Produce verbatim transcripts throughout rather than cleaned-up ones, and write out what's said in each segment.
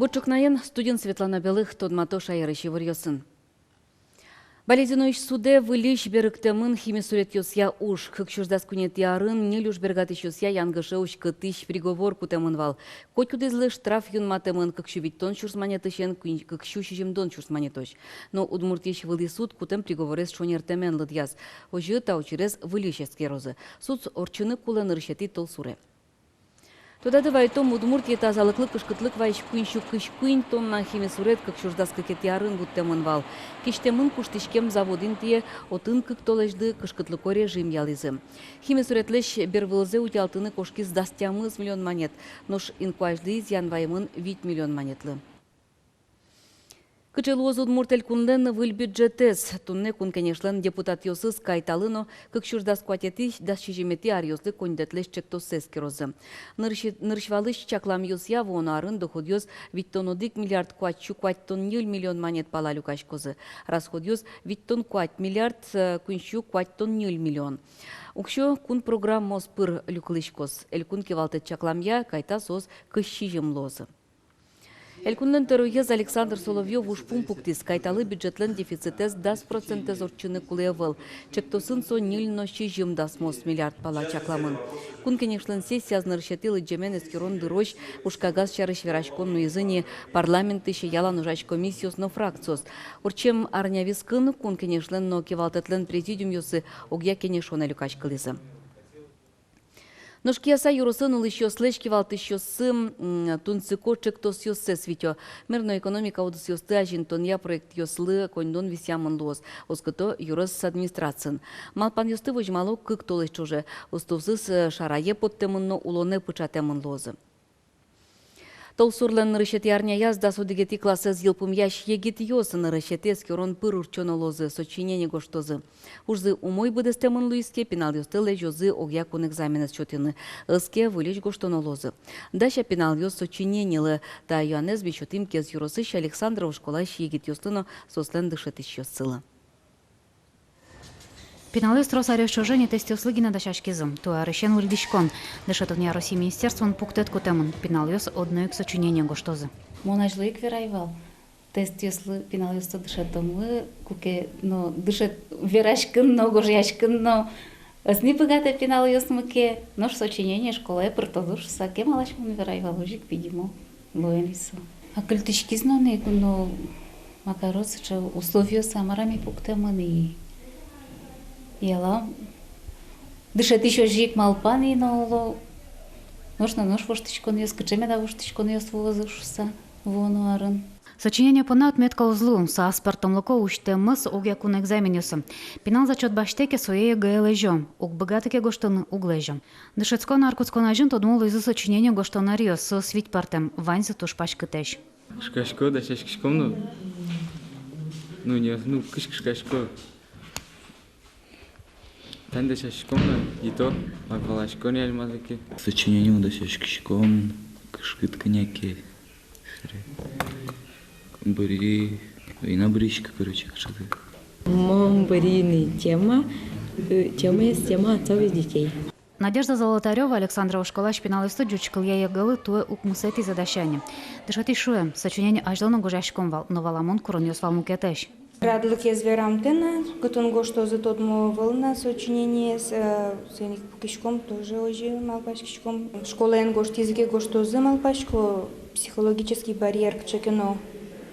Ӵукнаен студиын Светлана Белых. Тодмато шаерысь иворъёсын. Балезиноысь судэ выльысь берыктэмын химисуретъёсъя уж. Кык сюрс дас куинетӥ арын ньыль уж бергатӥсьёсъя янгыше уськытӥсь приговор кутэмын вал. Котькудӥзлы штраф юнматэмын кык сю витьтон сюрс манетысен куинь-, кык сю сизьымдон сюрс манетозь. Но Удмуртиысь вылӥ суд кутэм приговорез шонертэмен лыдъяз. Озьы та учырез выльысь эскерозы. Суд ортчыны кулэ нырысетӥ толсуре. Тодады вайытом, Удмуртие тазалыклы кышкытлык вайись куинь сю кызь куинь тонна химисурет кык сюрс дас кыкетӥ арын вуттэмын вал. Кисьтэмын куштӥськем завод интые, отын кык толэзьлы кышкытлыко режим ялӥзы. Химисуретлэсь бервылзэ утялтыны кошкиз дас тямыс миллион манет, нош инкуазьлы изъян ваемын вить миллион манетлы. Кыӵе луоз Удмурт Элькунлэн выль бюджетэз? Туннэ Кун Кенешлэн депутатъёсыз кайталы но кык сюрс дас куатетӥ, дас сизьыметӥ аръёслы коньдэтлэсь чектоссэ эскерозы. Нырысь, нырысь валысь чакламъёсъя, вуоно арын доходъёс витьтон одӥг миллиард куать сю куатьтон ньыль миллион манет пала люкаськозы, расходъёс витьтон куать миллиард, э, куинь сю куатьтон ньыль миллион. Уксё кун программаос пыр люкылӥськоз. Элькун кивалтэт чакламъя, кайта соос кызь сизьым луозы. Элькунлэн тӧроез Александр Соловьёв ужпум пуктӥз: кайталы бюджетлэн дефицитэз дас процентэз ортчыны кулэ ӧвӧл. Чектосын со ньыль но сизьым дасмос миллиард пала чакламын. Кун Кенешлэн сессияз нырысетӥ лыдӟемен эскерон дырозь ужкагаз сярысь вераськон нуизы ни парламентысь ялан ужась комиссиос но фракциос. Ортчем арня вискын Кун Кенешлэн но кивалтэтлэн президиумъёссы огъя кенешонэ люкаськылӥзы. Нош Кияса ёросын улӥсьёслэсь кивалтӥсьёссы, м, тунсыко чектосъёссэс витё. Мер но экономика удысъёсты азинтонъя проектъёслы коньдон висъямын луоз, оскыто ёрос администрациын. Малпанъёсты возьмало кык толэзь ӵоже. Устоосыз, э, шарае поттэмын но улонэ пыӵатэмын луозы. Толсурлэн нырысетӥ арняяз дас одӥгетӥ классэз йылпумъясь егитъёс нырысетӥ эскерон пыр ортчоно луозы, сочинение гожтозы. Ужзы умой быдэстэмын луиз ке, пиналъёсты лэзёзы огъя кун экзаменэз сётыны. Ӧз ке, выльысь гожтоно луозы. Дась-а пиналъёс сочинениелы? Та юанэз ми сётӥм Кез ёросысь Александрово школаысь егитъёслы но соослэн дышетӥсьёссылы. Пиналъёс трос аръёс ӵоже ни тестъёслы гинэ дасяськизы. Туэ арысен выльдӥськон. Дышетонъя Россиысь министерствоын пуктэт кутэмын: пиналъёс одно ик сочинение гожтозы. Мон азьло ик верай вал: тестъёслы пиналъёсты дышетомы, куке но дышет-, вераськыны но, гожъяськыны но ӧз ни быгатэ пиналъёсмы ке, нош сочинение школае пыртозы шуса. Кемалась мон верай вал, озьы ик, видимо, луэ ни со. Акыльтӥськиз но ни, но ма кароз, сыӵе условиос-а, мар-а ми пуктэмын ни. Яла дышетӥсь озьы ик малпа ни но, оло, нош но нош воштӥськонъёс, кыӵе меда воштӥськонъёс вуозы шуса вуоно арын. Сочинение понна отметка уз лу, со аспӧртэмлыко усьтэмын огъя кун экзаменъёсы. Пинал зачёт басьтэ ке, сое ЕГЭ-е лэзё, уг быгаты ке гожтыны, уг лэзё. Дышетскон ар кутскон азьын тодмо луизы сочинение гожтон аръёс, соос вить пӧртэм, ваньзы туж паськытэсь. Кышкасько, дасяськиськом но. Ну, не, ну, кыш-, кышкасько. Тани дасяськом но, и то, ма, валаськом али малы ке. Сочинение дасяськиськом, кышкыт кӧня ке. Быри, война бырыське, короче, кыӵе-то. Мон быри ни тема, э, тема есть, тема отцов и детей. Надежда Золотарёва Александрово школаысь пиналъёсты ӟуч кылъя ЕГЭ-лы туэ укмысэтӥзэ дасяны. Дышетӥсь шуэ: сочинение азьло но гожъяськом вал, но валамон куронъёс вал мукетэсь. Радлыкез верамтэ на, кытын гожтозы, тодмо ӧвӧл на сочинениез, э, соин ик пукиськом, тоже озьы малпаськиськом. Школаын гожтӥзы ке, гожтозы, малпасько, психологический барьер кыӵе ке но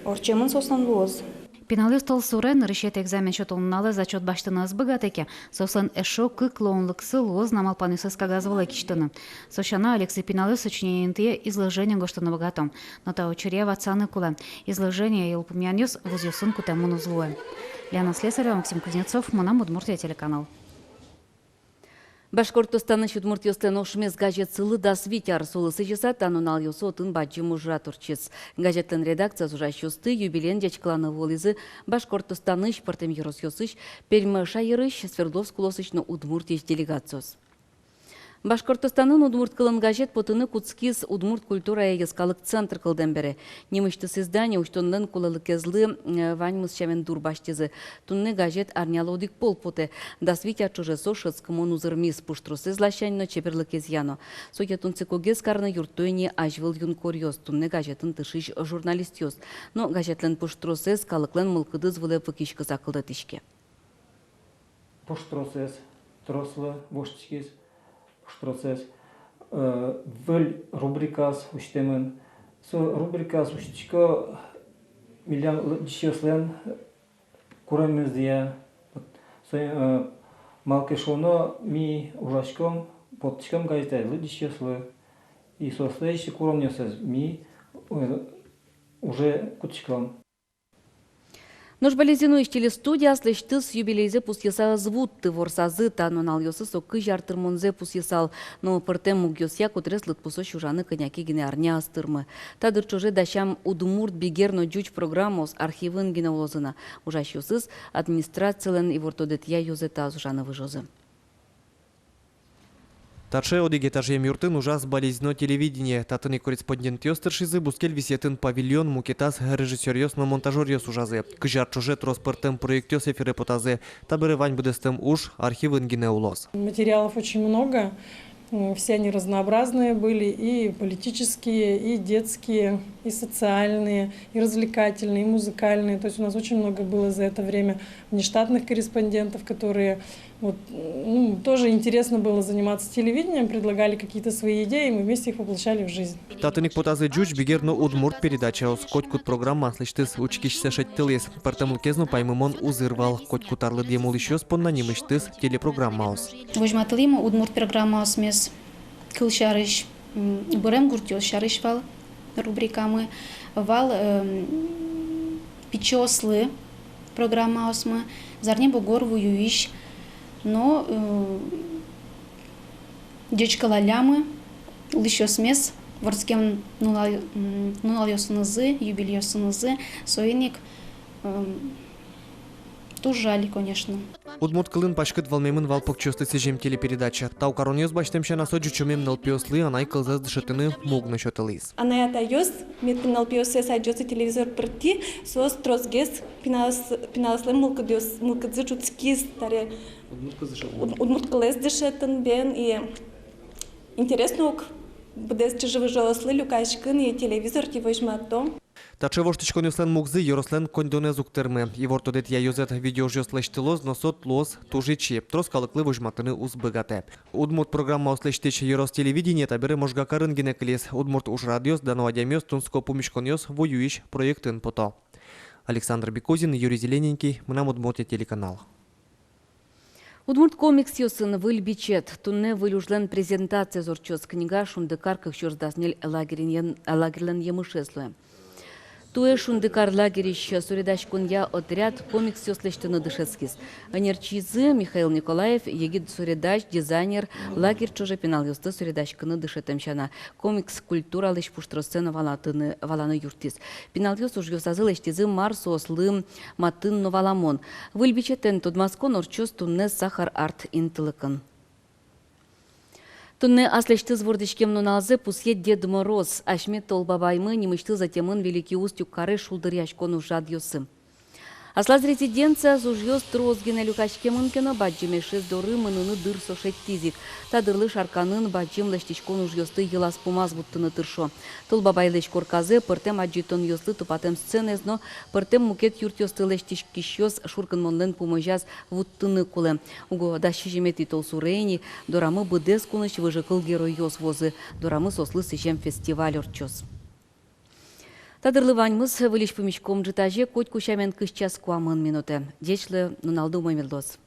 ортчемын соослэн, луоз. Пиналъёс толсуре, нырысетӥ экзамен сётон нуналэ, зачёт басьтыны ӧз быгатэ ке, соослэн эшшо кык луонлыксы луоз на малпанъёссэс кагаз вылэ кисьтыны. Со сяна, Алексей, пиналъёс сочинение интые изложение гожтыны быгато. Но та учыръя ватсаны кулэ: изложение йылпумъянъёс вузъёсын кутэмын уз луэ. Лена Слесарева, Максим Кузнецов, «Мынам Удмуртие» телеканал. Башкортостанысь удмуртъёслэн ошмес газетсылы дас вить ар. Солы сӥзьыса та нуналъёсы отын бадӟым ужрад ортчиз. Газетлэн редакциез ужасьёсты юбилеен ӟечкыланы вуылӥзы Башкортостанысь, пӧртэм ёросъёсысь, Пермь шаерысь, Свердловск улосысь но Удмуртиысь делегациос. Башкортостанын удмурт кылын газет потыны кутскиз Удмурт культурая йӧскалык центр кылдэм бере. Нимысьтыз издание усьтонлэн кулэлыкезлы, э, ваньмыз сямен дур басьтӥзы. Туннэ газет арнялы одӥг пол потэ. Дас вить ар ӵоже со шӧдскымон узырмиз, пуштросэз ласянь но, чеберлыкезъя но. Сое тунсыкогес карыны юртто ини азьвыл юнкоръёс, туннэ газетын тыршись журналистъёс. Но газетлэн пуштросэз калыклэн мылкыдыз вылэ выкиськыса кылдытӥське. Пуштросэз, трослы воштӥськиз пуштросэз, э, выль рубрикаос усьтэмын. Со рубрикаос усьтӥсько милям лыдӟисьёслэн куронъёсызъя. Вот, со, э, малы ке шуоно, ми ужаськом, поттӥськом газетэ лыдӟисьёслы. И соослэсь куронъёссэс ми, э, уже кутӥськом. Нош Балезиноысь телестудия аслэсьтыз юбилейзэ пусйыса ӧз вутты. Ворсазы та нуналъёсы со кызь ар тырмонзэ пусйысал. Но пӧртэм мугъёсъя котырес лыдпусозь ужаны кӧня ке гинэ арня ӧз тырмы. Та дыр ӵоже дасям удмурт, бигер но ӟуч программаос архивын гинэ улозы на. Ужасьёсыз администрацилэн ивортодэтъя ёзэтаз ужаны выжозы. Таӵе одӥг этажъем юртын ужаз Балезино телевидение. Татын ик корреспондентъёс тыршизы. Бускель висъетын павильон, мукетаз режиссёръёс но монтажёръёс ужазы. Кызь ар ӵоже трос пӧртэм проектъёс эфире потазы. Табере вань быдэстэм уж архивын гинэ улоз. Материалов очень много. М, все они разнообразные были, и политические, и детские, и социальные, и развлекательные, и музыкальные. То есть у нас очень много было за это время внештатных корреспондентов, которые вот, ну, тоже интересно было заниматься телевидением, предлагали какие-то свои идеи, и мы вместе их воплощали в жизнь. Татын ик потазы ӟуч, бигер но удмурт передачаос. Котькуд программа аслэсьтыз учкисьсэ шедьтылӥз. Пӧртэмлыкез но паймымон узыр вал. Котькуд арлыдъем улӥсьёс понна нимысьтыз телепрограммаос. Возьматылӥмы удмурт программаосмес. Кылсярысь, м, бырем гуртъёс сярысь вал рубрикамы, вал, эм, пичиослы программаосмы, «Зарни бугор вуюись», но, э, ӟечкылаллямы улӥсьёсмес вордскем нунал-, м, нуналъёсынызы, юбилейёсынызы, соин ик, эм, туж жаль, конечно. Удмурт кылын паськыт вӧлмемын вал покчиосты сӥзем телепередача. Тау каронъёс басьтэм сяна, со ӟучомем нылпиослы анай кылзэс дышетыны муг но сётылӥз. Анай-атайёс, мед пиналпиоссэс адӟозы телевизор пыртӥ, соос тросгес пиналыс-, пиналыслэн мылкыдъёс-, мылкыдзы ӝутскиз таре. Удмурт кылзэ дышетыны. Уд-, удмурт кылзэ дышетыны бен, и интересно ук быдэс чыжы-выжыослы люкаськыны и телевизортӥ возьмато. Таӵе воштӥськонъёслэн мугзы ёрослэн коньдонэз уг тырмы. Ивортодэтъя ёзэт видеоужъёс лэсьтылоз, но со луоз туж ичи, трос калыклы возьматыны уз быгатэ. Удмурт программаос лэсьтӥсь ёрос телевидение табере Можга карын гинэ кылиз. Удмурт ужрадъёс, дано адямиос, тунсыко пумиськонъёс «Вуюись» проектын пото. Александр Бекузин, Юрий Зелененький, «Мынам Удмуртие» телеканал. Удмурт комиксъёсын выль бичет. Туннэ выль ужлэн презентациез ортчоз. Книга «Шундыкар кык сюрс дас ньыль» лагерьын-, лагерьлэн емышез луэ. Туэ «Шундыкар» лагерьысь суредаськонъя отряд комиксъёс лэсьтыны дышетскиз. Ӧнерчизы Михаил Николаев, егит суредач, дизайнер, лагерь ӵоже пиналъёсты суредаськыны дышетэм сяна, комикс культуралэсь пуштроссэ но валатыны, валаны юрттӥз. Пиналъёс ужъёсазы лэсьтӥзы, мар соослы матын но валамон. Выль бичетэн тодматскон ортчоз туннэ «Сахар-арт» интылыкын. Туннэ аслэсьтыз вордӥськем нуналзэ пусъе Дед Мороз. Асьме Тол Бабаймы нимысьтыз ӧтемын Великий Устюг каре шулдыръяськон ужрадъёсы. Аслаз резиденцияз ужъёс трос гинэ люкаськемын ке но, Бадӟым Эшез доры мыныны дыр со шедьтӥз ик. Та дырлы Шарканын бадӟым лэсьтӥськон ужъёсты йылаз-пумаз вуттыны тыршо. Тол Бабайлэсь корказэ, пӧртэм адӟытонъёслы тупатэм сценаез но пӧртэм мукет юртъёсты лэсьтӥськисьёс шуркынмонлэн пумозяз вуттыны кулэ. Уго дас сизьыметӥ толсуре ини дорамы быдэс кунысь выжыкыл геройёс вуозы. Дорамы соослы сӥзем фестиваль ортчоз. Та дырлы ваньмыз. Выльысь пумиськом ӝытазе, котьку сямен, кызь час куамын минутэ. Ӟеч луэ, нуналды умой мед луоз.